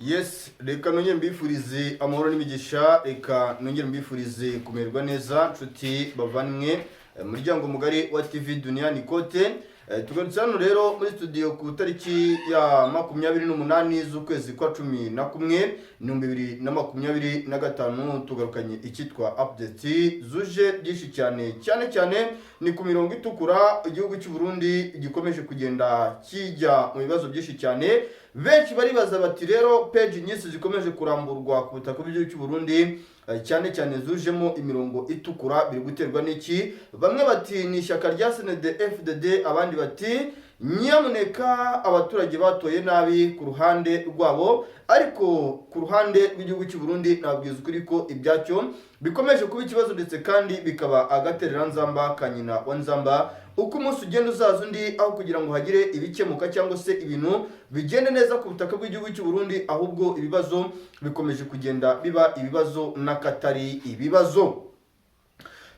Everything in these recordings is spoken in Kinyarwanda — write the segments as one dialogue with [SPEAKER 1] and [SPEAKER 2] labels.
[SPEAKER 1] Yes, reka nongere mbifurize amahoro n'imigisha, reka nongere mbifurize kumererwa neza, nshuti bavandimwe, muryango mugari wa TV Dunia ni Kote. Tugarutse hano rero muri studio ku tariki ya 28 z'ukwezi kwa 11 2025, tugarukanye icyitwa update zuje byinshi cyane. Cyane cyane ni ku mirongo itukura, igihugu cy'u Burundi gikomeje kugenda kijya mu bibazo byinshi cyane. Benshi baribaza bati rero page nyinshi zikomeje kuramburwa ku butaka bw'igihugu cy'u Burundi, cyane cyane zujemo imirongo itukura, biri guterwa n'iki? Bamwe bati ni ishyaka rya CNDD FDD, abandi bati nyamuneka abaturage batoye nabi ku ruhande rwabo. Ariko ku ruhande rw'igihugu cy'u Burundi, nabwiza ukuri ko ibyacyo bikomeje kuba ikibazo, ndetse kandi bikaba agatereranzamba ka nyina wa nzamba. Uko umunsi ugenda uzaza undi, aho kugira ngo hagire ibikemuka cyangwa se ibintu bigende neza ku butaka bw'igihugu cy'u Burundi, ahubwo ibibazo bikomeje kugenda biba ibibazo n'akatari ibibazo.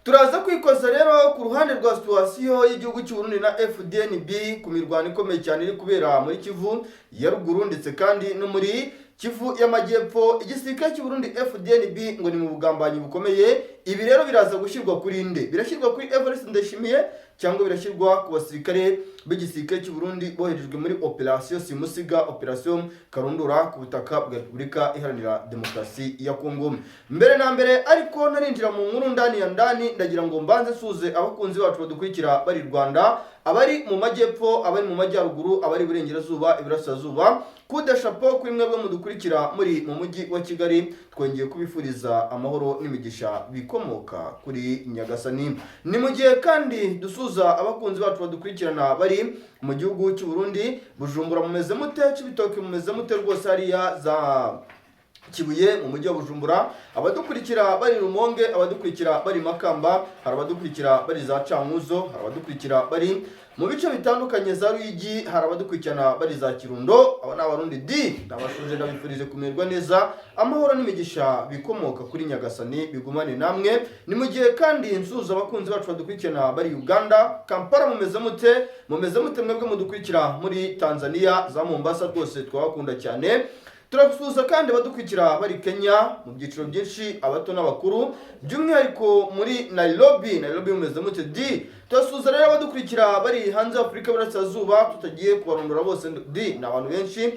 [SPEAKER 1] Turaza kwikoza rero ku ruhande rwa situation y'igihugu cy'u Burundi na FDNB, ku mirwano ikomeye cyane iri kubera muri Kivu ya Ruguru ndetse kandi no muri Kivu y'Amajyepfo. Igisirikare cy'u Burundi, FDNB, ngo ni mu bugambanyi bukomeye. Ibi rero biraza gushyirwa kuri nde? Birashyirwa kuri Evariste Ndayishimiye cyangwa birashyirwa ku basirikare b'igisirikare cy'u Burundi boherejwe muri operation Simusiga, operation Karundura ku butaka bwa Repubulika Iharanira Demokarasi ya Kongo? Mbere na mbere ariko, narinjira mu nkuru ndani ya ndani, ndagira ngo mbanze suze abakunzi bacu badukurikira bari Rwanda, abari mu majyepfo, abari mu majyaruguru, abari iburengerazuba, iburasirazuba. Coup de chapeau kuri mwebwe mudukurikira muri mu mujyi wa Kigali. Twongeye kubifuriza amahoro n'imigisha bikomoka kuri Nyagasani. Ni mu gihe kandi dusuza abakunzi bacu badukurikirana bari mu gihugu cy'u Burundi. Bujumbura mumeze mute? Cibitoke mumeze mute? Rwose hariya za Kibuye mu mujyi wa Bujumbura, abadukurikira bari Rumonge, abadukurikira bari Makamba, hari abadukurikira bari za Cankuzo, hari abadukurikira bari mu bice bitandukanye za Ruyigi, hari abadukurikirana bari za Kirundo. Aba ni Abarundi di, ndabashuje, ndabifurije kumererwa neza. Amahoro n'imigisha bikomoka kuri Nyagasani bigumane namwe. Ni mu gihe kandi nsuhuza abakunzi bacu badukurikirana bari Uganda, Kampala mumeze mute? Mumeze mute mwebwe mudukurikira muri Tanzania, za Mombasa? Rwose twabakunda cyane. Turasuhuza kandi abadukurikira bari Kenya mu byiciro byinshi, abato n'abakuru, by'umwihariko muri Nairobi. Nairobi mumeze mute di? Turasuhuza rero abadukurikira bari hanze y'Afurika y'Iburasirazuba, tutagiye kubarondora bose di, ni abantu benshi.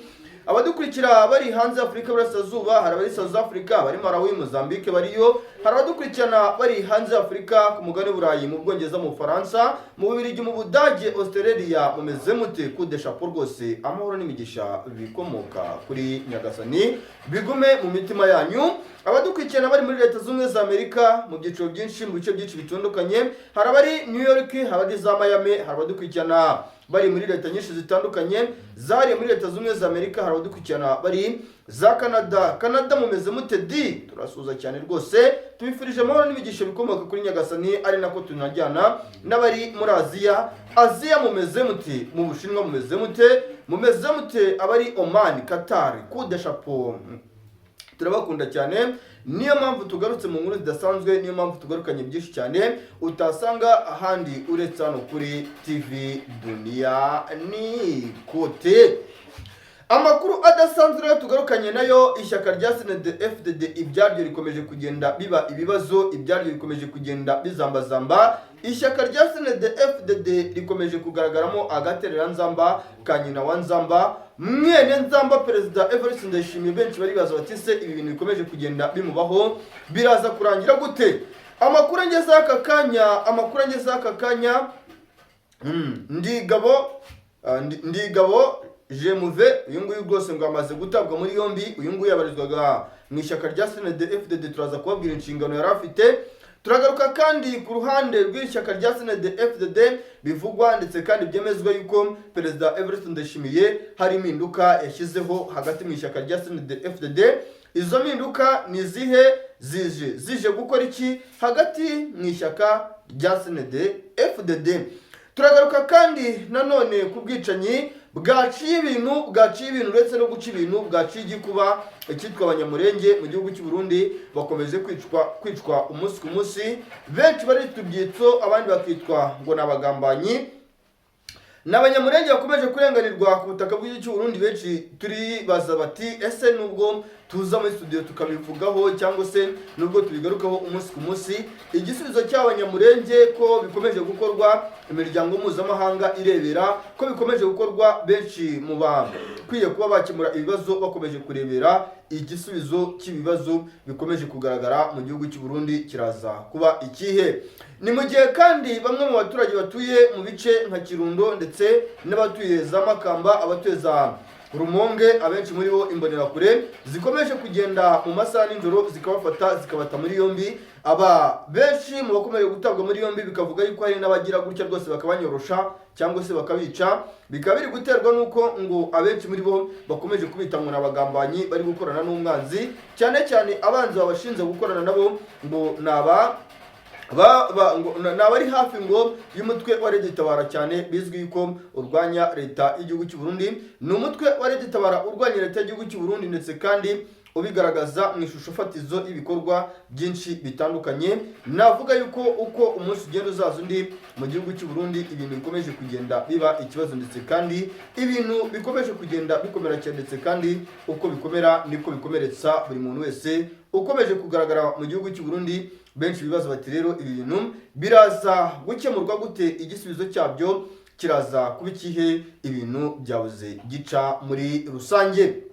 [SPEAKER 1] Abadukurikira bari hanze y'Afurika y'Iburasirazuba, hari abari South Africa, bari Malawi, Mozambique bariyo, hari abadukurikirana bari hanze y'Afurika, ku mugabane Burayi, mu Bwongereza, mu Bufaransa, mu Bubiligi, mu Budage, Australia, mumeze mute? Coup de chapeau rwose, amahoro n'imigisha bikomoka kuri Nyagasani bigume mu mitima yanyu. Abadukurikirana bari muri Leta Zunze Ubumwe za Amerika mu byiciro byinshi, mu bice byinshi bitandukanye, hari abari New York, hari abari za Miami, hari abadukurikirana bari muri leta nyinshi zitandukanye zariye muri Leta Zunze Ubumwe za Amerika, hari abadukurikirana bari za Canada. Canada mumeze mute di? Turasuhuza cyane rwose, tubifurije amahoro n'imigisha bikomoka kuri Nyagasani, ari nako tunajyana n'abari muri Aziya. Aziya mumeze mute? Mu Bushinwa mumeze mute? Mumeze mute abari Oman, Qatar? Coup de chapeau, turabakunda cyane. Niyo mpamvu tugarutse mu nkuru zidasanzwe, niyo mpamvu tugarukanye byinshi cyane utasanga ahandi uretse hano kuri TV Dunia ni Kote. Amakuru adasanzwe rero tugarukanye nayo, ishyaka rya CNDD FDD ibyaryo rikomeje kugenda biba ibibazo, ibyaryo bikomeje kugenda bizambazamba. Ishyaka rya CNDD FDD rikomeje kugaragaramo agatereranzamba ka nyina wa Nzamba, mwene Nzamba, Perezida Evariste Ndayishimiye. Benshi baribaza bati se ibi bintu bikomeje kugenda bimubaho biraza kurangira gute? Amakuru angezeho aka kanya, amakuru angezeho aka kanya, Ndigabo Jemuve, uyu nguyu rwose ngo amaze gutabwa muri yombi. Uyu nguyu yabarizwaga mu ishyaka rya CNDD FDD, turaza kubabwira inshingano yari afite. Turagaruka kandi ku ruhande rw'ishyaka rya CNDD FDD, bivugwa ndetse kandi byemezwa yuko Perezida Evariste Ndayishimiye hari impinduka yashyizeho hagati mu ishyaka rya CNDD FDD. Izo mpinduka ni izihe? Zije gukora iki hagati mu ishyaka rya CNDD FDD? Turagaruka kandi nanone ku bwicanyi bwaciye ibintu, bwaciye ibintu, uretse no guca ibintu bwaciye igikuba, icyitwa Abanyamurenge mu gihugu cy'u Burundi bakomeje kwicwa umunsi ku munsi. Benshi baritwa ibyitso, abandi bakitwa ngo ni abagambanyi. N'Abanyamurenge bakomeje kurenganirwa ku butaka bw'igihugu cy'u Burundi. Benshi turibaza bati: "Ese nubwo tuza muri studio tukabivugaho, cyangwa se nubwo tubigarukaho umunsi ku munsi, igisubizo cy'Abanyamurenge ko bikomeje gukorwa, imiryango mpuzamahanga irebera, ko bikomeje gukorwa, benshi mu bakwiye kuba bakemura ibibazo bakomeje kurebera, igisubizo cy'ibibazo bikomeje kugaragara mu gihugu cy'u Burundi kiraza kuba ikihe?" Ni mu gihe kandi bamwe mu baturage batuye mu bice nka Kirundo, ndetse n'abatuye za Makamba, abatuye za Rumonge, abenshi muri bo Imbonerakure zikomeje kugenda mu masaha nijoro zikabafata, zikabata muri yombi. Aba benshi mu bakomeje gutabwa muri yombi, bikavuga yuko hari n'abagira gutya rwose bakabanyorosha cyangwa se bakabica. Bikaba biri guterwa n'uko ngo abenshi muri bo bakomeje kubita ngo ni abagambanyi bari gukorana n'umwanzi, cyane cyane abanzi babashinze gukorana nabo ngo ni aba ni abari hafi ngo y'umutwe wa RED Tabara, cyane bizwi yuko urwanya leta y'igihugu cy'u Burundi. Ni umutwe wa RED Tabara urwanya leta y'igihugu cy'u Burundi, ndetse kandi ubigaragaza mu ishusho fatizo y'ibikorwa byinshi bitandukanye. Navuga yuko uko umunsi ugenda uzaza undi, mu gihugu cy'u Burundi ibintu bikomeje kugenda biba ikibazo, ndetse kandi ibintu bikomeje kugenda bikomera cyane, ndetse kandi uko bikomera niko bikomeretsa buri muntu wese ukomeje kugaragara mu gihugu cy'u Burundi. Benshi bibaza bati: "Rero ibi bintu biraza gukemurwa gute? Igisubizo cyabyo kiraza kuba ikihe?" Ibintu byabuze gica muri rusange.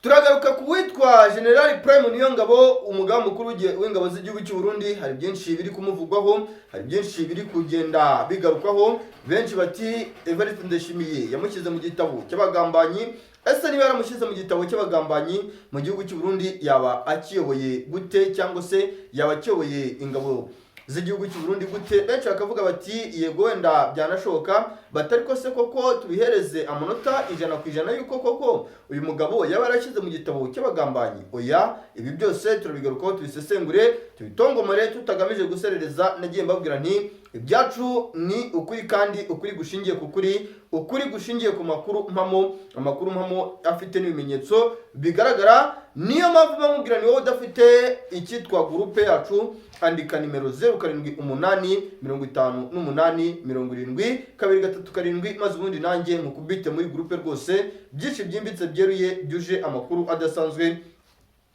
[SPEAKER 1] Turagaruka ku witwa General Prime Niyongabo, umugaba mukuru w'ingabo z'igihugu cy'u Burundi. Hari byinshi biri kumuvugwaho, hari byinshi biri kugenda bigarukwaho. Benshi bati: "Evariste Ndayishimiye yamushyize mu gitabo cy'abagambanyi." Ese niba yaramushyize mu gitabo cy'abagambanyi mu gihugu cy'u Burundi, yaba akiyoboye gute, cyangwa se yaba akiyoboye ingabo z'igihugu cy'u Burundi gute? Benshi bakavuga bati: "Yego, wenda byanashoboka." Bati: "Ariko se koko tubihereze amanota 100% yuko koko uyu mugabo yaba yarashyize mu gitabo cy'abagambanyi?" Oya, ibi byose turabigarukaho, tubisesengure, tubitongomore, tutagamije guserereza. Nagiye mbabwira nti ibyacu ni ukuri, kandi ukuri gushingiye ku kuri, ukuri gushingiye ku makuru mpamo, amakuru mpamo afite n'ibimenyetso bigaragara. Niyo mpamvu bamubwira ni wowe udafite icyitwa groupe yacu, andika nimero 0785872237, maze ubundi nanjye mukubite muri groupe rwose, byinshi byimbitse, byeruye, byuje amakuru adasanzwe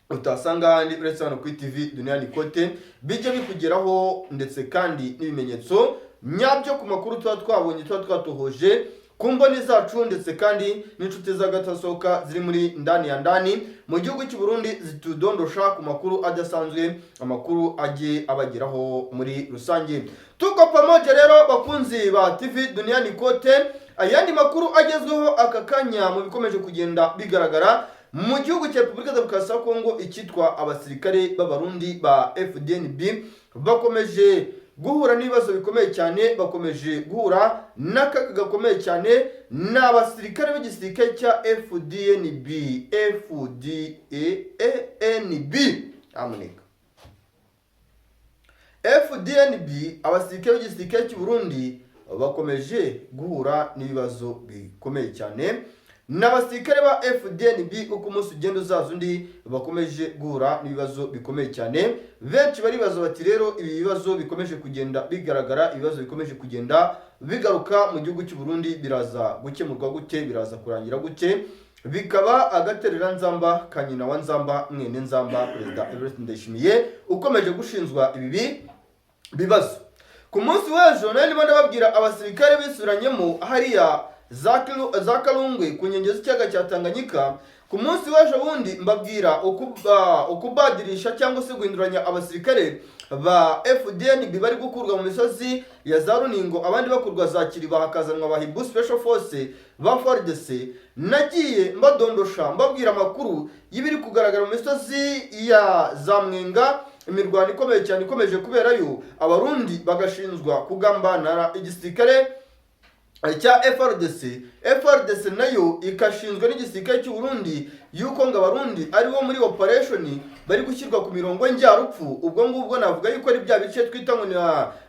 [SPEAKER 1] utasanga ahandi uretse hano kuri TV Duniani Kote, bijya bikugeraho, ndetse kandi n'ibimenyetso nyabyo ku makuru tuba twabonye, tuba twatohoje ku mboni zacu, ndetse kandi n'inshuti z'agatasohoka ziri muri ndani ya ndani mu gihugu cy'u Burundi zitudondosha ku makuru adasanzwe, amakuru agiye abageraho muri rusange. Tuko pamoja rero, bakunzi ba TV Duniani Kote. Ayandi makuru agezweho aka kanya mu bikomeje kugenda bigaragara mu gihugu cya Repubulika Demokarasi ya Kongo, icyitwa abasirikare b'Abarundi ba FDNB bakomeje guhura n'ibibazo bikomeye cyane, bakomeje guhura n'akaga gakomeye cyane. Ni abasirikare b'igisirikare cya FDNB, FDNB nyamuneka, FDNB, abasirikare b'igisirikare cy'u Burundi bakomeje guhura n'ibibazo bikomeye cyane. Ni abasirikare ba FDNB, uko umunsi ugenda uzaza undi, bakomeje guhura n'ibibazo bikomeye cyane. Benshi baribaza bati: "Rero ibi bibazo bikomeje kugenda bigaragara, ibibazo bikomeje kugenda bigaruka mu gihugu cy'u Burundi, biraza gukemurwa gute? Biraza kurangira gute?" Bikaba agaterera nzamba ka nyina wa Nzamba, mwene Nzamba, Perezida Evariste Ndayishimiye, ukomeje gushinzwa ibi bibazo. Ku munsi w'ejo nari ndimo ndababwira abasirikare bisubiranyemo hariya za Karungwe ku nkengero z'ikiyaga cya Tanganyika. Ku munsi w'ejo bundi mbabwira ukubadirisha cyangwa se guhinduranya abasirikare ba FDNB bari gukurwa mu misozi ya za Runingo, abandi bakurwa za Kiriba, hakazanwa ba Hibu Special Force ba FARDC. Nagiye mbadondosha, mbabwira amakuru y'ibiri kugaragara mu misozi ya za Mwenga, imirwano ikomeye cyane ikomeje kuberayo, Abarundi bagashinzwa kugambanara igisirikare cya FRDC, FRDC nayo ikashinzwe n'igisirikare cy'u Burundi yuko ngo Abarundi ari bo muri operation bari gushyirwa ku mirongo njyarupfu. Ubwo ngubwo navuga yuko ari bya bice twita ngo ni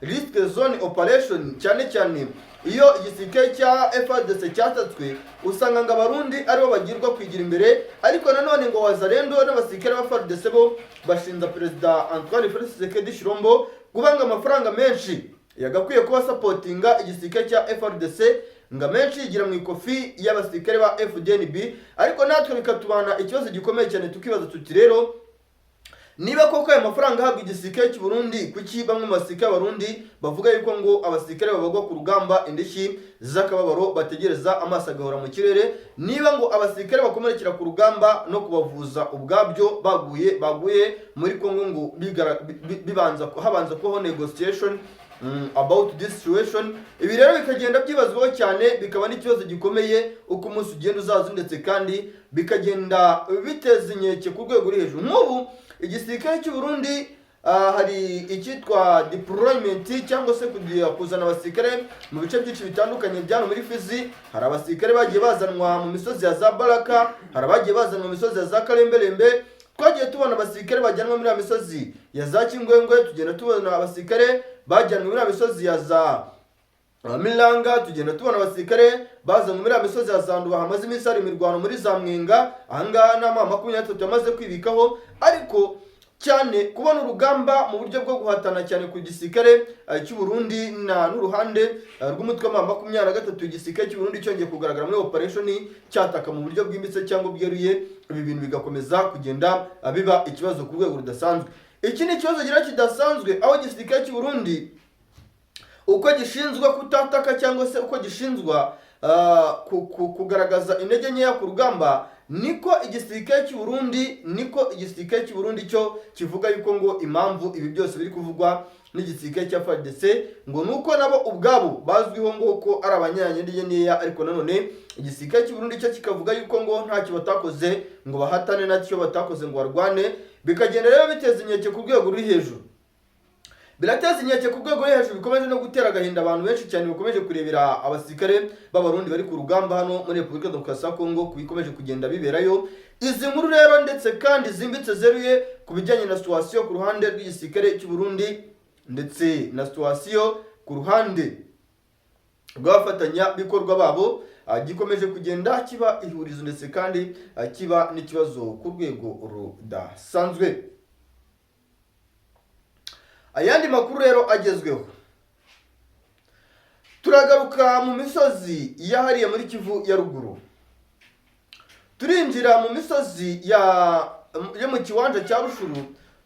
[SPEAKER 1] risk zone operation, cyane cyane iyo igisirikare cya FRDC cyatatswe, usanga ngo Abarundi aribo bagirwa kwigira imbere. Ariko nanone ngo Wazalendo n'abasirikare ba FARDC bo bashinza Perezida Antoine Felix Tshisekedi Tshilombo kubanga amafaranga menshi yagakwiye kuba supportinga igisirikare cya FRDC. Ngo amenshi yigira mu ikofi y'abasirikare ba FDNB, ariko natwe bikatubana ikibazo gikomeye cyane, tukibaza tuti: "Rero niba koko aya mafaranga ahabwa igisirikare cy'u Burundi, kuki bamwe mu basirikare b'Abarundi bavuga yuko ngo abasirikare babagwa ku rugamba indishyi z'akababaro bategereza amaso agahora mu kirere? Niba ngo abasirikare bakomerekera ku rugamba no kubavuza ubwabyo baguye muri Kongo ngo bibanza habanza kubaho negotiation about this situation?" Ibi rero bikagenda byibazwaho cyane, bikaba n'ikibazo gikomeye uko umunsi ugenda uzaza, ndetse kandi bikagenda biteza inkeke ku rwego ruri hejuru. Nk'ubu igisirikare cy'u Burundi, hari icyitwa deployment cyangwa se kuzana abasirikare mu bice byinshi bitandukanye byano muri Fizi. Hari abasirikare bagiye bazanwa mu misozi ya za Baraka, hari abagiye bazanwa mu misozi ya za Karemberembe. Twagiye tubona abasirikare bajyanwa muri ya misozi ya za Kingwengwe, tugenda tubona abasirikare bajyanwe muri ya misozi ya za Milanga, tugenda tubona abasirikare bazanwe muri ya misozi ya Zanduba hamaze iminsi hari imirwano muri za Mwenga. Ahangaha ni ama 23 yamaze kwibikaho, ariko cyane kubona urugamba mu buryo bwo guhatana cyane ku gisirikare cy'u Burundi na n'uruhande rw'umutwe wa 23, igisirikare cy'u Burundi cyongeye kugaragara muri operation cyataka mu buryo bwimbitse cyangwa bweruye. Ibi bintu bigakomeza kugenda biba ikibazo ku rwego rudasanzwe. Iki ni ikibazo gira kidasanzwe, aho igisirikare cy'u Burundi uko gishinzwe kutataka cyangwa se uko gishinzwa kugaragaza intege nkeya ku rugamba, niko igisirikare cy'u Burundi cyo kivuga yuko ngo impamvu ibi byose biri kuvugwa n'igisirikare cya FARDC ngo nuko nabo ubwabo bazwiho ngo ko ari abanyantege nkeya. Ariko nanone igisirikare cy'u Burundi cyo kikavuga yuko ngo ntacyo batakoze ngo bahatane, nacyo batakoze ngo barwane. Bikagenda rero biteza inkeke ku rwego ruri hejuru, birateza inkeke ku rwego rwo hejuru, bikomeje no gutera agahinda abantu benshi cyane bakomeje kurebera abasirikare b'Abarundi bari ku rugamba hano muri Repubulika Demokarasi ya Kongo ku bikomeje kugenda biberayo. Izi nkuru rero ndetse kandi zimbitse zeruye ku bijyanye na situation ku ruhande rw'igisirikare cy'u Burundi ndetse na situation ku ruhande rw'abafatanyabikorwa babo, gikomeje kugenda kiba ihurizo ndetse kandi kiba n'ikibazo ku rwego rudasanzwe. Ayandi makuru rero agezweho, turagaruka mu misozi yahariye muri Kivu ya Ruguru, turinjira mu misozi yo mu kiwanja cya Rushuru,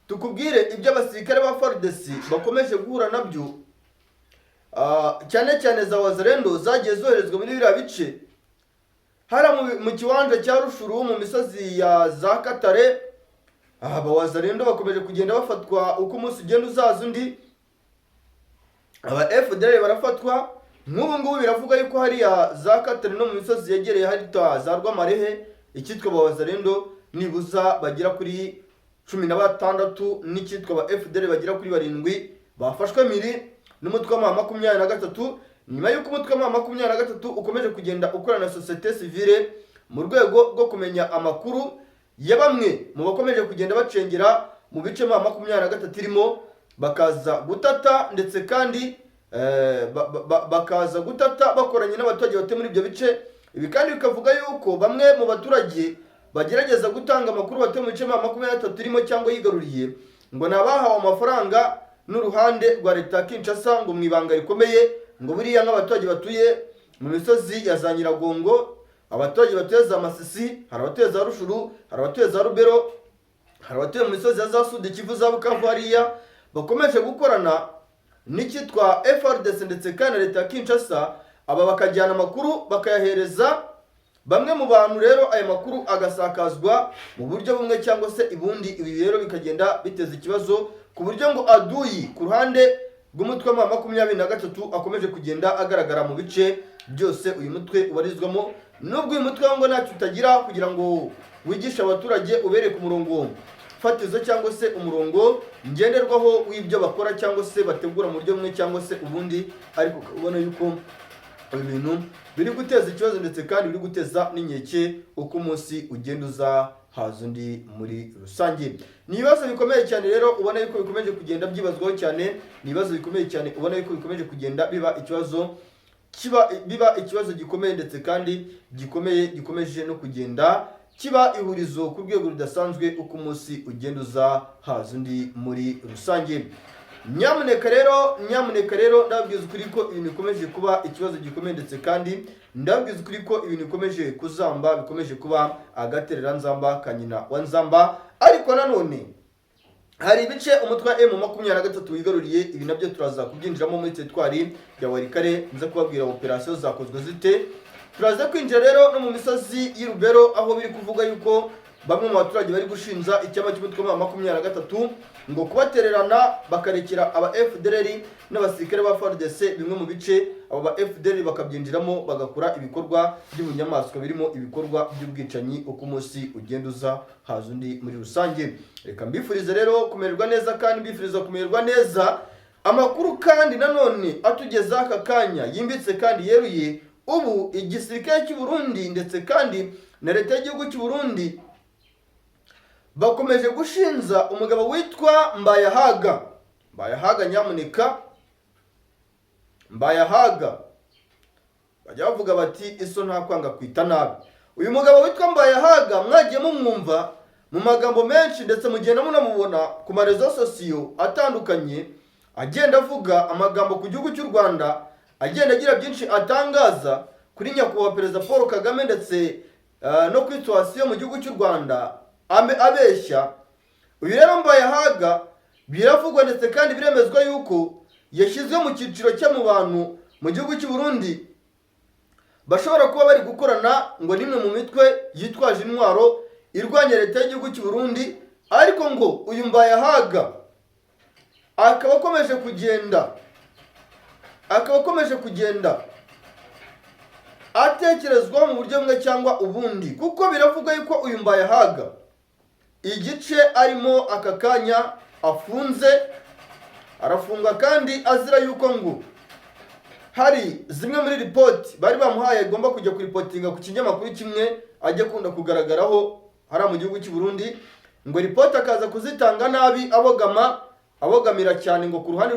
[SPEAKER 1] tukubwire ibyo abasirikare ba FARDC bakomeje guhura nabyo, cyane cyane za Wazalendo zagiye zoherezwa muri biriya bice hariya mu kiwanja cya Rushuru, mu misozi ya za Katare. Aba Wazalendo bakomeje kugenda bafatwa uko umunsi ugenda uzaza undi, aba FDLR barafatwa. Nk'ubu ngubu biravuga yuko hariya za Katare no mu misozi yegereye harita za Rwamarehe, icyitwa aba Wazalendo nibuza bagera kuri 16 n'icyitwa aba FDLR bagera kuri 7 bafashwe miri n'umutwe wa 23, nyuma y'uko umutwe wa 23 ukomeje kugenda ukorana na société civile mu rwego rwo kumenya amakuru ya bamwe mu bakomeje kugenda bacengera mu bice 23 irimo, bakaza gutata, ndetse kandi bakaza gutata bakoranye n'abaturage batuye muri ibyo bice. Ibi kandi bikavuga yuko bamwe mu baturage bagerageza gutanga amakuru batuye mu bice 23 irimo cyangwa yigaruriye, ngo ni abahawe amafaranga n'uruhande rwa leta ya Kinshasa, ngo mu ibanga rikomeye, ngo buriya nk'abaturage batuye mu misozi ya za Nyiragongo, abaturage batuye za Masisi, hari abatuye za Rushuru, hari abatuye za Rubero, hari abatuye mu misozi ya za Sud Kivu, za Bukavu hariya, bakomeje gukorana n'icyitwa FARDC ndetse kandi na leta ya Kinshasa. Aba bakajyana amakuru bakayahereza bamwe mu bantu, rero aya makuru agasakazwa mu buryo bumwe cyangwa se ubundi. Ibi rero bikagenda biteza ikibazo ku buryo ngo aduyi ku ruhande rw'umutwe wa 23 akomeje kugenda agaragara mu bice byose uyu mutwe ubarizwamo, nubwo uyu mutwe ngo ntacyo utagira kugira ngo wigishe abaturage, ubereke umurongo fatizo cyangwa se umurongo ngenderwaho w'ibyo bakora cyangwa se bategura mu buryo bumwe cyangwa se ubundi, ariko ubona yuko ibi bintu biri guteza ikibazo ndetse kandi biri guteza n'inkeke uko umunsi ugenda uza haza undi muri rusange. Ni ibibazo bikomeye cyane rero ubona yuko bikomeje kugenda byibazwaho cyane. Ni ibibazo bikomeye cyane ubona yuko bikomeje kugenda biba ikibazo, biba ikibazo gikomeye ndetse kandi gikomeye, gikomeje no kugenda kiba ihurizo ku rwego rudasanzwe uko umunsi ugenda uza haza undi muri rusange. Nyamuneka rero, nyamuneka rero, ndababwiza ukuri ko ibintu bikomeje kuba ikibazo gikomeye, ndetse kandi ndababwiza ukuri ko ibintu bikomeje kuzamba, bikomeje kuba agatereranzamba ka nyina wa nzamba. Ariko nanone hari ibice umutwe wa M23 wigaruriye. Ibi nabyo turaza kubyinjiramo muri teritwari ya Walikale, nza kubabwira operasiyo zakozwe zite. Turaza kwinjira rero no mu misozi y'i Rubero, aho biri kuvuga yuko bamwe mu baturage bari gushinja icyama cy'umutwe wa 23 ngo kubatererana, bakarekera aba FDLR n'abasirikare ba FARDC bimwe mu bice, abo ba FDLR bakabyinjiramo bagakora ibikorwa by'ubunyamaswa birimo ibikorwa by'ubwicanyi. Uko umunsi ugenda uza haza undi muri rusange. Reka mbifurize rero kumererwa neza kandi mbifuriza kumererwa neza. Amakuru kandi nanone atugeza aka kanya yimbitse kandi yeruye: ubu igisirikare cy'u Burundi ndetse kandi na leta y'igihugu cy'u Burundi bakomeje gushinja umugabo witwa Mbayahaga. Mbayahaga, nyamuneka, Mbayahaga, bajya bavuga bati iso nta kwanga kwita nabi. Uyu mugabo witwa Mbayahaga mwagiye mumwumva mu magambo menshi, ndetse mugenda munamubona ku ma réseaux sociaux atandukanye, agenda avuga amagambo ku gihugu cy'u Rwanda, agenda agira byinshi atangaza kuri nyakubahwa Perezida Paul Kagame, ndetse no kuri situation mu gihugu cy'u Rwanda abeshya. Uyu rero Mbayahaga biravugwa ndetse kandi biremezwa yuko yashyizwe mu cyiciro cyo mu bantu mu gihugu cy'u Burundi bashobora kuba bari gukorana ngo nimwe mu mitwe yitwaje intwaro irwanya leta y'igihugu cy'u Burundi. Ariko ngo uyu Mbayahaga akaba akomeje kugenda atekerezwaho mu buryo bumwe cyangwa ubundi, kuko biravugwa yuko uyu Mbayahaga igice arimo aka kanya afunze, arafunga kandi azira yuko ngo hari zimwe muri ripoti bari bamuhaye agomba kujya kuripotinga ku kinyamakuru kimwe ajya akunda kugaragaraho hariya mu gihugu cy'u Burundi, ngo ripoti akaza kuzitanga nabi, abogama, abogamira cyane ngo ku ruhande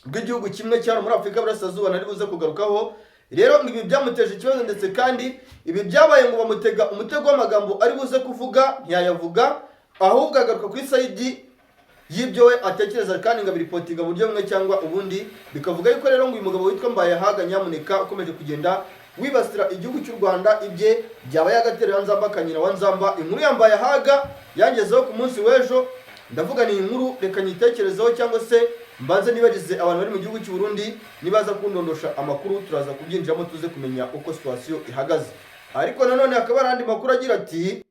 [SPEAKER 1] rw'igihugu kimwe cyane muri Afurika y'Iburasirazuba nari buze kugarukaho. Rero ngo ibi byamuteje ikibazo, ndetse kandi ibi byabaye ngo bamutega umutego w'amagambo ari buze kuvuga ntiyayavuga, ahubwo agaruka kuri side y'ibyo we atekereza, kandi ngo abiripotinga mu buryo bumwe cyangwa ubundi. Bikavuga yuko rero ngo uyu mugabo witwa Mbayahaga, nyamuneka, ukomeje kugenda wibasira igihugu cy'u Rwanda, ibye byaba yagaterera nzamba kanyina wa nzamba. Inkuru ya Mbayahaga yangezeho ku munsi w'ejo, ndavuga ni inkuru reka nyitekerezeho, cyangwa se mbanze nibarize abantu bari mu gihugu cy'u Burundi. Nibaza kundondosha amakuru, turaza kubyinjiramo tuze kumenya uko situation ihagaze. Ariko nanone hakaba hari andi makuru agira ati: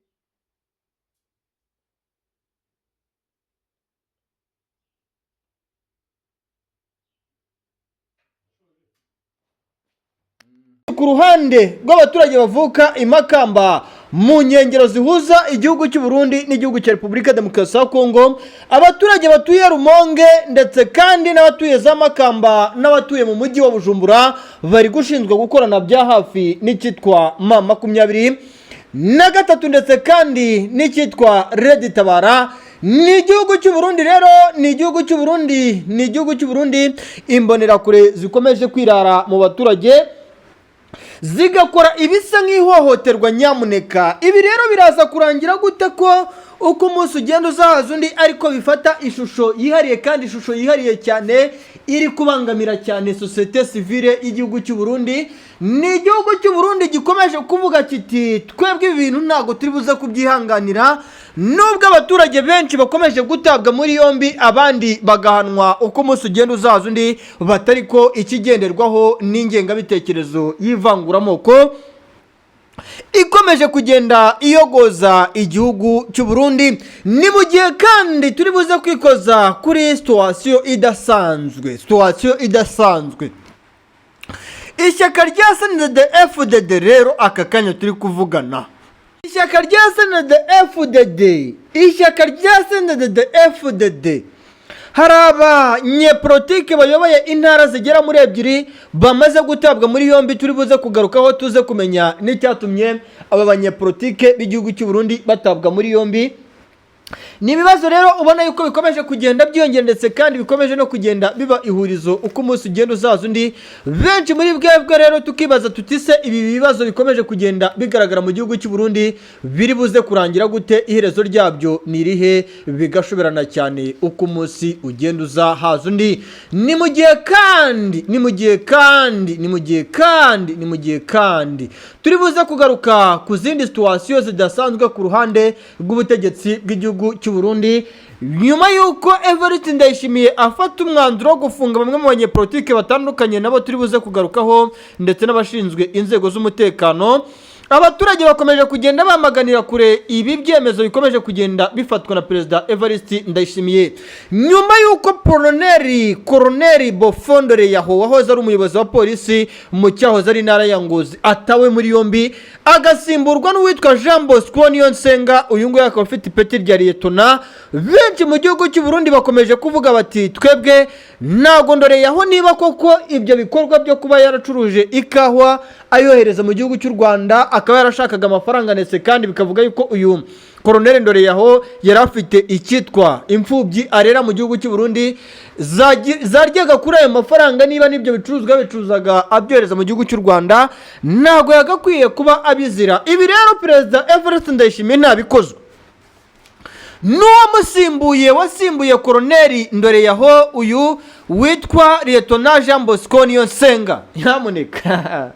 [SPEAKER 1] Ku ruhande rw'abaturage bavuka i Makamba mu nkengero zihuza igihugu cy'u Burundi n'igihugu cya Repubulika Demokarasi ya Kongo, abaturage batuye Rumonge ndetse kandi n'abatuye za Makamba n'abatuye mu mujyi wa Bujumbura bari gushinzwe gukorana bya hafi n'icyitwa M23 ndetse kandi n'icyitwa Red Tabara. Ni igihugu cy'u Burundi rero, ni igihugu cy'u Burundi, ni igihugu cy'u Burundi. Imbonerakure zikomeje kwirara mu baturage, zigakora ibisa nk'ihohoterwa. Nyamuneka, ibi rero biraza kurangira gute, ko uko umunsi ugenda uzahaza undi ariko bifata ishusho yihariye, kandi ishusho yihariye cyane iri kubangamira cyane sosiyete sivile y'igihugu cy'u Burundi? Ni igihugu cy'u Burundi gikomeje kuvuga kiti: "Twebwe ibi bintu ntabwo turi buze kubyihanganira," nubwo abaturage benshi bakomeje gutabwa muri yombi, abandi bagahanwa uko umunsi ugenda uzaza undi, batari ko ikigenderwaho n'ingengabitekerezo y'ivanguramoko ikomeje kugenda iyogoza igihugu cy'u Burundi. Ni mu gihe kandi turi buze kwikoza kuri situation idasanzwe, situation idasanzwe. Ishyaka rya SNDD FDD rero aka kanya turi kuvugana, ishyaka rya SNDD FDD, ishyaka rya SNDD FDD, hari abanyepolitike bayoboye intara zigera muri ebyiri bamaze gutabwa muri yombi, turi buze kugarukaho tuze kumenya n'icyatumye aba banyepolitike b'igihugu cy'u Burundi batabwa muri yombi. Ni ibibazo rero ubona yuko bikomeje kugenda byiyongera, ndetse kandi bikomeje no kugenda biba ihurizo uko umunsi ugenda uzaza undi. Benshi muri bwebwe rero tukibaza tuti: "Se ibi bibazo bikomeje kugenda bigaragara mu gihugu cy'u Burundi biri buze kurangira gute? Iherezo ryabyo ni irihe?" Bigashoberana cyane uko umunsi ugenda uza haza undi. Ni mu gihe kandi, ni mu gihe kandi, ni mu gihe kandi, ni mu gihe kandi turi buze kugaruka ku zindi situation zidasanzwe ku ruhande rw'ubutegetsi bw'igihugu cy'u Burundi, nyuma y'uko Evariste Ndayishimiye afata umwanzuro wo gufunga bamwe mu banyepolitike batandukanye, nabo turi buze kugarukaho, ndetse n'abashinzwe inzego z'umutekano. Abaturage bakomeje kugenda bamaganira kure ibi byemezo bikomeje kugenda bifatwa na Perezida Evariste Ndayishimiye, nyuma y'uko Koroneri Bofondore Yaho, wahoze ari umuyobozi wa polisi mu cyahoze ari intara ya Ngozi, atawe muri yombi, agasimburwa n'uwitwa Jean Bosco Niyonsenga. Uyu nguyu akaba afite ipeti rya liyetona. Benshi mu gihugu cy'u Burundi bakomeje kuvuga bati: "Twebwe ntabwo Ndoreyaho, niba koko ibyo bikorwa byo kuba yaracuruje ikawa ayohereza mu gihugu cy'u Rwanda, akaba yarashakaga amafaranga, ndetse kandi bikavuga yuko uyu Koroneri Ndoreyaho yari afite icyitwa imfubyi arera mu gihugu cy'u Burundi zaryaga kuri ayo mafaranga, niba n'ibyo bicuruzwa yabicuruzaga abyohereza mu gihugu cy'u Rwanda, ntabwo yagakwiye kuba abizira." Ibi rero Perezida Evariste Ndayishimiye ntabikozwe n'uwamusimbuye, wasimbuye Koroneri Ndoreyaho, uyu witwa Liyetona Jean Bosco Niyonsenga. Nyamuneka,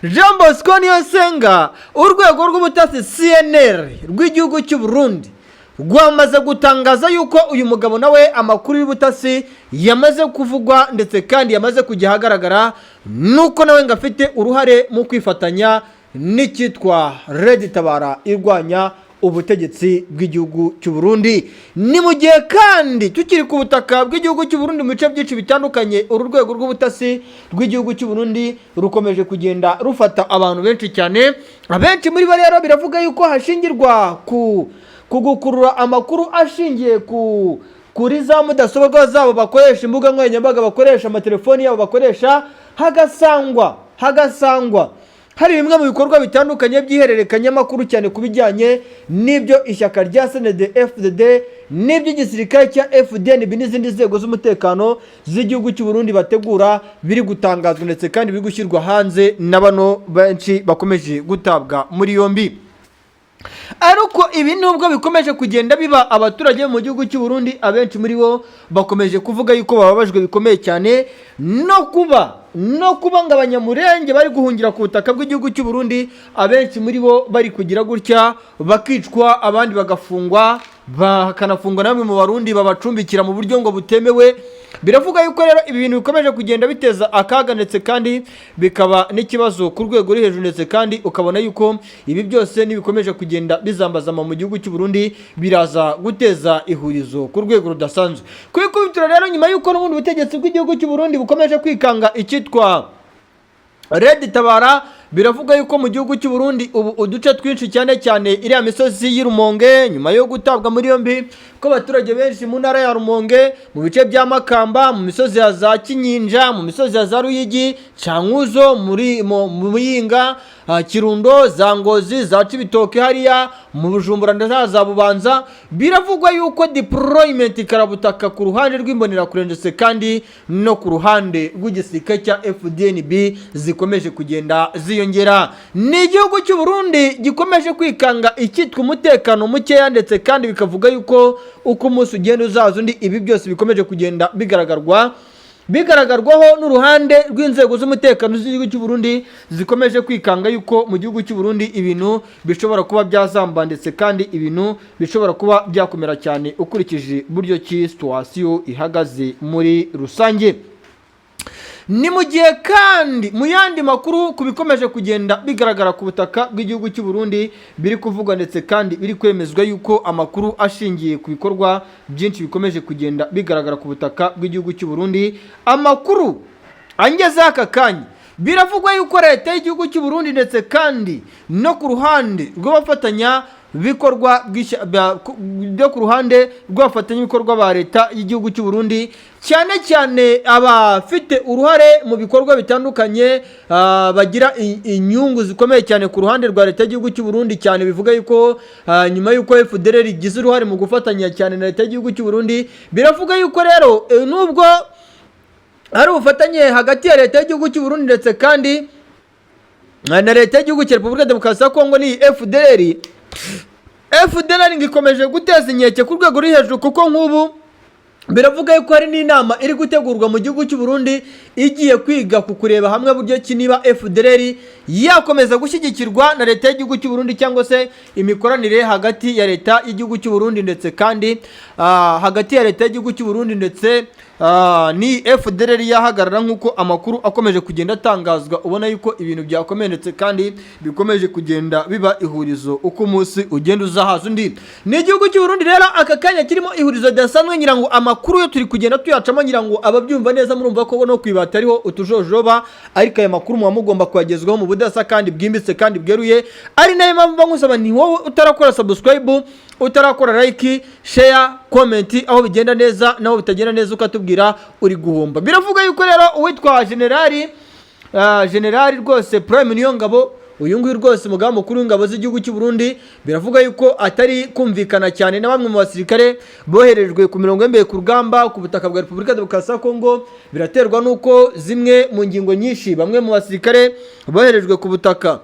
[SPEAKER 1] Jean Bosco Niyonsenga, urwego rw'ubutasi CNR rw'igihugu cy'u Burundi rwamaze gutangaza yuko uyu mugabo nawe amakuru y'ubutasi yamaze kuvugwa, ndetse kandi yamaze kujya ahagaragara, nuko nawe ngo afite uruhare mu kwifatanya n'icyitwa Red Tabara irwanya ubutegetsi bw'igihugu cy'u Burundi. Ni mu gihe kandi tukiri ku butaka bw'igihugu cy'u Burundi, mu bice byinshi bitandukanye, uru rwego rw'ubutasi rw'igihugu cy'u Burundi rukomeje kugenda rufata abantu benshi cyane. Abenshi muri bo rero biravuga yuko hashingirwa ku gukurura amakuru ashingiye kuri za mudasobwa zabo bakoresha, imbuga nkoranyambaga bakoresha, amatelefoni yabo bakoresha, hagasangwa hari bimwe mu bikorwa bitandukanye by'ihererekanyamakuru, cyane ku bijyanye n'ibyo ishyaka rya CNDD FDD n'iby'igisirikare cya FDNB n'izindi nzego z'umutekano z'igihugu cy'u Burundi bategura, biri gutangazwa ndetse kandi biri gushyirwa hanze na bano benshi bakomeje gutabwa muri yombi. Ariko ibi nubwo bikomeje kugenda biba, abaturage mu gihugu cy'u Burundi abenshi muri bo bakomeje kuvuga yuko bababajwe bikomeye cyane no kuba ngo Abanyamurenge bari guhungira ku butaka bw'igihugu cy'u Burundi, abenshi muri bo bari kugira gutya bakicwa, abandi bagafungwa, bakanafungwa na bamwe mu Barundi babacumbikira mu buryo ngo butemewe. Biravuga yuko rero ibi bintu bikomeje kugenda biteza akaga, ndetse kandi bikaba n'ikibazo ku rwego ruri hejuru, ndetse kandi ukabona yuko ibi byose nibikomeje kugenda bizambazama mu gihugu cy'u Burundi, biraza guteza ihurizo ku rwego rudasanzwe. Ku ikubitiro rero, nyuma y'uko n'ubundi butegetsi bw'igihugu cy'u Burundi bukomeje kwikanga icyitwa Red Tabara, biravuga yuko mu gihugu cy'u Burundi ubu uduce twinshi, cyane cyane iriya misozi y'i Rumonge, nyuma yo gutabwa muri yombi ko abaturage benshi mu ntara ya Rumonge, mu bice bya Makamba, mu misozi ya za Kinyinya, mu misozi ya za Ruyigi, Cankuzo, muri mu Muyinga, Kirundo, za Ngozi, za Cibitoke, hariya mu Bujumbura ndetse za Bubanza, biravugwa yuko deployment karabutaka ku ruhande rw'Imbonerakure ndetse kandi no ku ruhande rw'igisirikare cya FDNB zikomeje kugenda ziyongera. Ni igihugu cy'u Burundi gikomeje kwikanga icyitwa umutekano mukeya, ndetse kandi bikavuga yuko uko umunsi ugenda uzaza undi, ibi byose bikomeje kugenda bigaragarwaho n'uruhande rw'inzego z'umutekano z'igihugu cy'u Burundi zikomeje kwikanga yuko mu gihugu cy'u Burundi ibintu bishobora kuba byazamba, ndetse kandi ibintu bishobora kuba byakomera cyane ukurikije buryo ki situation ihagaze muri rusange. Ni mu gihe kandi mu yandi makuru ku bikomeje kugenda bigaragara ku butaka bw'igihugu cy'u Burundi, biri kuvugwa ndetse kandi biri kwemezwa yuko amakuru ashingiye ku bikorwa byinshi bikomeje kugenda bigaragara ku butaka bw'igihugu cy'u Burundi, amakuru angezeho aka kanya, biravugwa yuko leta y'igihugu cy'u Burundi ndetse kandi no ku ruhande rw'abafatanya bikorwa byo ku ruhande rw'abafatanyabikorwa ba leta y'igihugu cy'u Burundi, cyane cyane abafite uruhare mu bikorwa bitandukanye, bagira inyungu zikomeye cyane ku ruhande rwa leta y'igihugu cy'u Burundi cyane. Bivuga yuko nyuma yuko FDLR igize uruhare mu gufatanya cyane na leta y'igihugu cy'u Burundi, biravuga yuko rero nubwo hari ubufatanye hagati ya leta y'igihugu cy'u Burundi ndetse kandi na leta y'igihugu cya Repubulika Demokarasi ya Kongo ni FDLR, FDLR ngo ikomeje guteza inkeke ku rwego ruri hejuru, kuko nk'ubu biravuga yuko hari n'inama iri gutegurwa mu gihugu cy'u Burundi igiye kwiga ku kureba hamwe buryo ki niba FDLR yakomeza gushyigikirwa na leta y'igihugu cy'u Burundi, cyangwa se imikoranire hagati ya leta y'igihugu cy'u Burundi ndetse kandi hagati ya leta y'igihugu cy'u Burundi ndetse ni FDLR yahagarara, nk'uko amakuru akomeje kugenda atangazwa. Ubona yuko ibintu byakomeye ndetse kandi bikomeje kugenda biba ihurizo uko umunsi ugenda uzahaza undi. Ni igihugu cy'u Burundi rero aka kanya kirimo ihurizo ridasanzwe. Ngira ngo amakuru yo turi kugenda tuyacamo, ngira ngo ababyumva neza murumva ko no kwibata ariho utujojoba, ariko aya makuru muba mugomba kuyagezwaho mu budasa kandi bwimbitse kandi bweruye. Ari nayo mpamvu mba nkusaba ni wowe utarakora subscribe, utarakora like, share, comment, aho bigenda neza naho bitagenda neza ukatubwira, uri guhomba. Biravuga yuko rero uwitwa generali rwose Prime Niyongabo, uyu nguyu rwose umugaba mukuru w'ingabo z'igihugu cy'u Burundi, biravuga yuko atari kumvikana cyane na bamwe mu basirikare boherejwe ku mirongo y'imbere ku rugamba ku butaka bwa Repubulika Demokarasi ya Kongo. Biraterwa n'uko zimwe mu ngingo nyinshi bamwe mu basirikare boherejwe ku butaka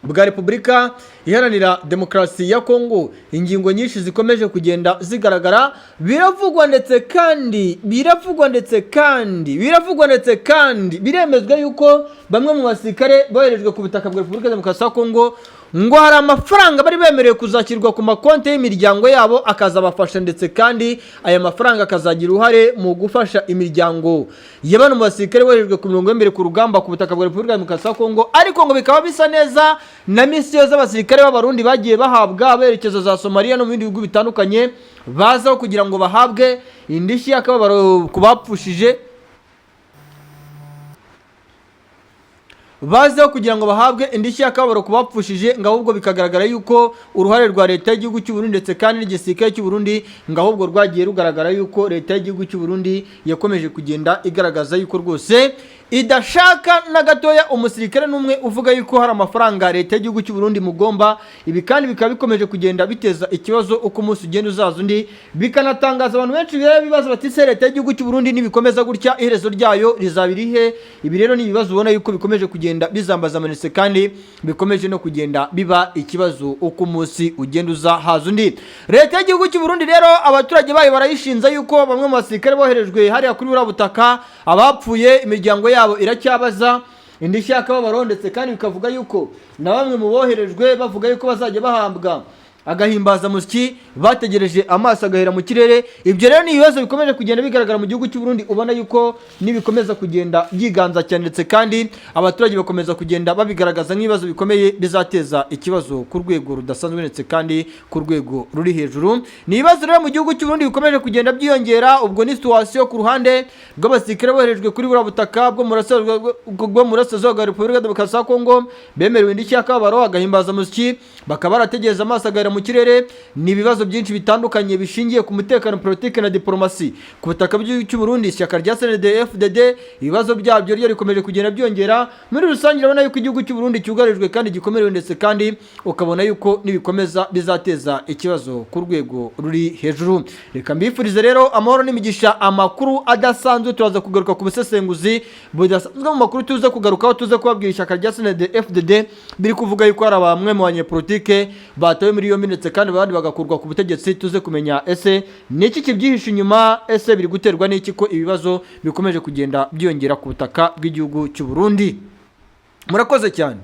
[SPEAKER 1] bwa Repubulika Iharanira Demokarasi ya Kongo, ingingo nyinshi zikomeje kugenda zigaragara. Biravugwa ndetse kandi biravugwa ndetse kandi biravugwa ndetse kandi biremezwa yuko bamwe mu basirikare boherejwe ku butaka bwa Repubulika Demokarasi ya Kongo ngo hari amafaranga bari bemerewe kuzashyirwa ku makonti y'imiryango yabo akazabafasha, ndetse kandi aya mafaranga akazagira uruhare mu gufasha imiryango ya bano mu basirikare boherejwe ku mirongo y'imbere ku rugamba ku butaka bwa Repubulika Demokarasi ya Kongo. Ariko ngo bikaba bisa neza na misiyo z'abasirikare b'Abarundi bagiye bahabwa berekeza za Somaliya no mu bindi bihugu bitandukanye, bazaho kugira ngo bahabwe indishyi y'akababaro ku bapfushije, bazeho kugira ngo bahabwe indishyi y'akababaro ku bapfushije, ngo ahubwo bikagaragara yuko uruhare rwa leta y'igihugu cy'u Burundi ndetse kandi n'igisirikare cy'u Burundi ngo ahubwo rwagiye rugaragara yuko leta y'igihugu cy'u Burundi yakomeje kugenda igaragaza yuko rwose idashaka na gatoya umusirikare n'umwe uvuga yuko hari amafaranga leta y'igihugu cy'u Burundi mugomba. Ibi kandi bikaba bikomeje kugenda biteza ikibazo uko umunsi ugenda uzaza undi, bikanatangaza abantu benshi rero bibaza bati: "Se leta y'igihugu cy'u Burundi nibikomeza gutya, iherezo ryayo rizaba irihe?" Ibi rero ni ibibazo ubona yuko bikomeje kugenda bizambaza amanitse kandi bikomeje no kugenda biba ikibazo uko umunsi ugenda uza haza undi. Leta y'igihugu cy'u Burundi rero abaturage bayo barayishinza yuko bamwe mu basirikare boherejwe hariya kuri buriya butaka, abapfuye imiryango yabo iracyabaza indishyi y'akababaro, ndetse kandi bikavuga yuko na bamwe mu boherejwe bavuga yuko bazajya bahambwa agahimbazamusyi bategereje amaso agahera mu kirere. Ibyo rero ni ibibazo bikomeje kugenda bigaragara mu gihugu cy'u Burundi, ubona yuko nibikomeza kugenda byiganza cyane ndetse kandi abaturage bakomeza kugenda babigaragaza nk'ibibazo bikomeye bizateza ikibazo ku rwego rudasanzwe ndetse kandi ku rwego ruri hejuru. Ni ibibazo rero mu gihugu cy'u Burundi bikomeje kugenda byiyongera. Ubwo ni situation ku ruhande rw'abasirikare boherejwe kuri buriya butaka bwo mu burasirazuba bwa Repubulika Demokarasi ya Kongo, bemerewe indishyi y'akababaro, agahimbazamusyi, bakaba barategereza amaso agahera mu kirere. Ni ibibazo byinshi bitandukanye bishingiye ku mutekano, politiki na diplomasi ku butaka bw'igihugu cy'u Burundi. Ishyaka rya CNDD FDD ibibazo byabyo ryo rikomeje kugenda byongera. Muri rusange urabona yuko igihugu cy'u Burundi cyugarijwe kandi gikomerewe, ndetse kandi ukabona yuko nibikomeza bizateza ikibazo ku rwego ruri hejuru. Reka mbifurize rero amahoro n'imigisha. Amakuru adasanzwe, turaza kugaruka ku busesenguzi budasanzwe mu makuru tuza kugarukaho, tuza kubabwira ishyaka rya CNDD FDD biri kuvuga yuko hari bamwe mu banyepolitike batawe muri yombi ndetse kandi abandi bagakurwa ku butegetsi. Tuze kumenya ese ni iki kibyihishe inyuma, ese biri guterwa n'iki ko ibibazo bikomeje kugenda byiyongera ku butaka bw'igihugu cy'u Burundi. Murakoze cyane.